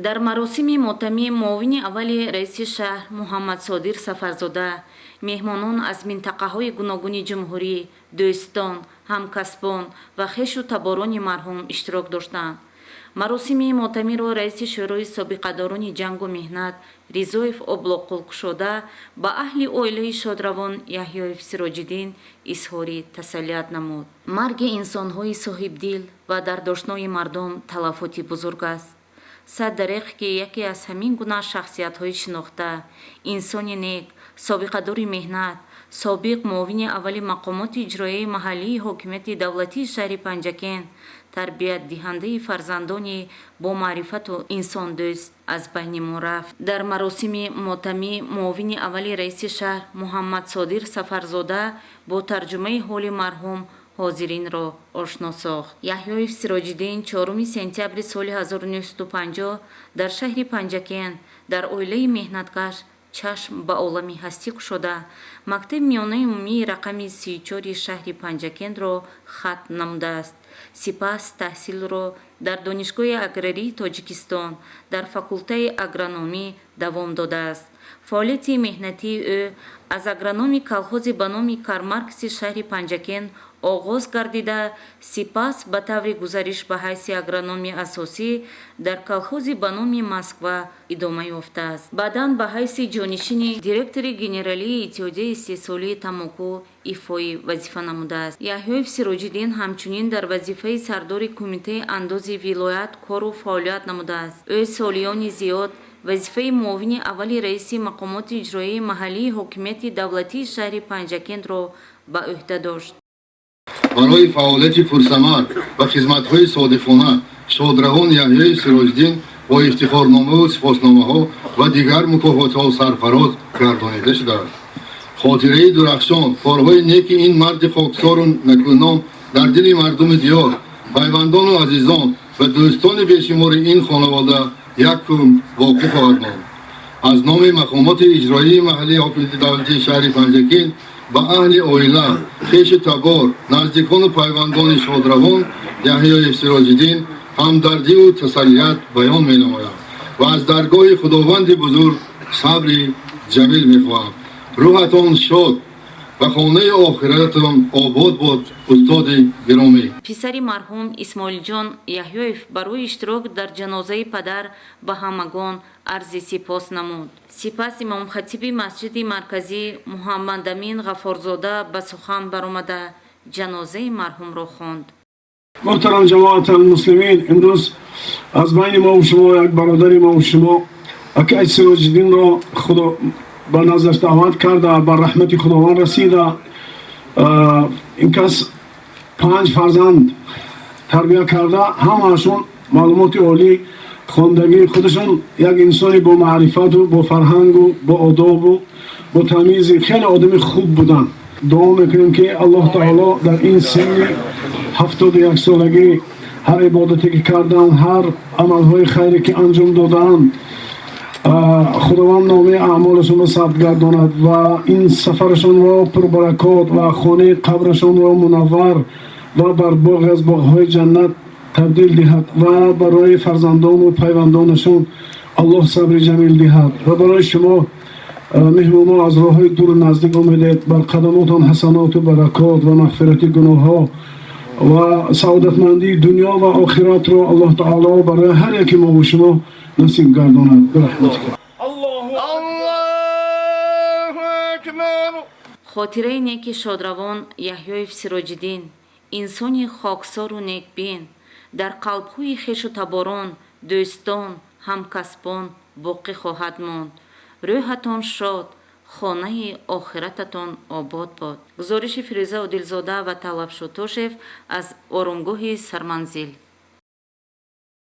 Дар маросими мотамӣ муовини аввали раиси шаҳр Муҳаммадсодир Сафарзода, меҳмонон аз минтақаҳои гуногуни ҷумҳурӣ, дӯстон, ҳамкасбон ва хешу таборони марҳум иштирок доштанд. Маросими мотамиро раиси Шӯрои собиқадорони ҷангу меҳнат Ризоев Облоқул кушода, ба аҳли оилаи шодравон Яҳёев Сироҷиддин изҳори тасаллият намуд. Марги инсонҳои соҳибдил ва дардошнои мардум талафоти бузург аст. Сад дареғ, ки яке аз ҳамин гуна шахсиятҳои шинохта, инсони нек, собиқадори меҳнат, собиқ муовини аввали мақомоти иҷроияи маҳаллии ҳокимияти давлатии шаҳри Панҷакент, тарбиятдиҳандаи фарзандони бомаърифату инсондӯст аз байни мо рафт. Дар маросими мотамӣ муовини аввали раиси шаҳр Муҳаммадсодир Сафарзода бо тарҷумаи ҳоли марҳум ҳозиринро ошно сохт. Яҳёев Сироҷиддин 4 сентябри соли 1950 дар шаҳри Панҷакент дар оилаи меҳнаткаш чашм ба олами ҳастӣ кушода, мактаби миёнаи умумии рақами 34-и шаҳри Панҷакентро хатм намудааст. Сипас таҳсилро дар Донишгоҳи аграрии Тоҷикистон дар факултаи агрономӣ давом додааст. Фаъолияти меҳнатии ӯ аз агрономи колхози ба номи Карл Маркси шаҳри Панҷакент оғоз гардида, сипас ба таври гузариш ба ҳайси агрономи асосӣ дар колхози ба номи Москва идома ёфтааст. Баъдан ба ҳайси ҷонишини директори генералии Иттиҳодияи истеҳсолии тамоку ифои вазифа намудааст. Яҳёев Сироҷиддин ҳамчунин дар вазифаи сардори кумитаи андози вилоят кору фаъолият намудааст. Ӯ солиёни зиёд вазифаи муовини аввали раиси мақомоти иҷроияи маҳаллии ҳокимияти давлатии шаҳри Панҷакентро ба ӯҳда дошт. Барои фаъолияти пурсамар ва хизматҳои содиқона шодравон Яҳёи Сироҷиддин бо ифтихорномаву сипосномаҳо ва дигар мукофотҳо сарфароз гардонида шудааст. Хотираи дурахшон, корҳои неки ин марди хоксору накӯном дар дили мардуми диёр, пайвандону азизон ва дӯстони бешумори ин хонавода як умр боқӣ хоҳад монд. Аз номи мақомоти иҷроии маҳаллии ҳокимияти давлатии шаҳри Панҷакент ба аҳли оила, хешу табор, наздикону пайвандони шодравон Яҳёев Сироҷиддин ҳамдардиву тасаллият баён менамоям ва аз даргоҳи Худованди бузург сабри ҷамил мехоҳам. Рӯҳатон шод ва хонаи охиратон обод бод, устоди гиромӣ. Писари марҳум Исмоилҷон Яҳёев барои иштирок дар ҷанозаи падар ба ҳамагон арзи сипос намуд. Сипас имомхатиби масҷиди марказӣ Муҳаммадамин Ғаффорзода ба сухан баромада, ҷанозаи марҳумро хонд. Муҳтарам ҷамоат муслимин, имрӯз аз байни мо шумо як бародари мо шумо, акай Сироҷиддинро Худо ба наздаш даъват карда, ба раҳмати Худованд расида. Ин кас панҷ фарзанд тарбия карда, ҳамаашон маълумоти олӣ, хондагии худашон, як инсони бо маърифату бо фарҳангу бо одобу бо тамизи, хеле одами хуб буданд. Дуо мекунем, ки Аллоҳ таоло дар ин синни 71 солагӣ ҳар ибодате ки карданд, ҳар амалҳои хайре ки анҷом додаанд, Худованд номаи аъмолашонро сабт гардонад ва ин сафарашонро пурбаракот ва хонаи қабрашонро мунаввар ва бар боғе аз боғҳои ҷаннат табдил диҳад ва барои фарзандону пайвандонашон Аллоҳ сабри ҷамил диҳад. Ва барои шумо, меҳмонҳо, аз роҳҳои дуру наздик омедед, бар қадамотон ҳасаноту баракот ва мағфирати гуноҳҳо ва саодатмандии дунё ва охиратро Аллоҳ таоло барои ҳар яки мову шумо насиб гардонад. Бирахматика. Аллоҳу акбар. Хотираи неки шодравон Яҳёев Сироҷиддин, инсони хоксору некбин, дар қалбҳои хешу таборон, дӯстон, ҳамкасбон боқӣ хоҳад монд. Рӯҳатон шод, хонаи охирататон обод бод. Гузориши Фирӯза Одилзода ва Талаб Шотошев аз оромгоҳи Сарманзил.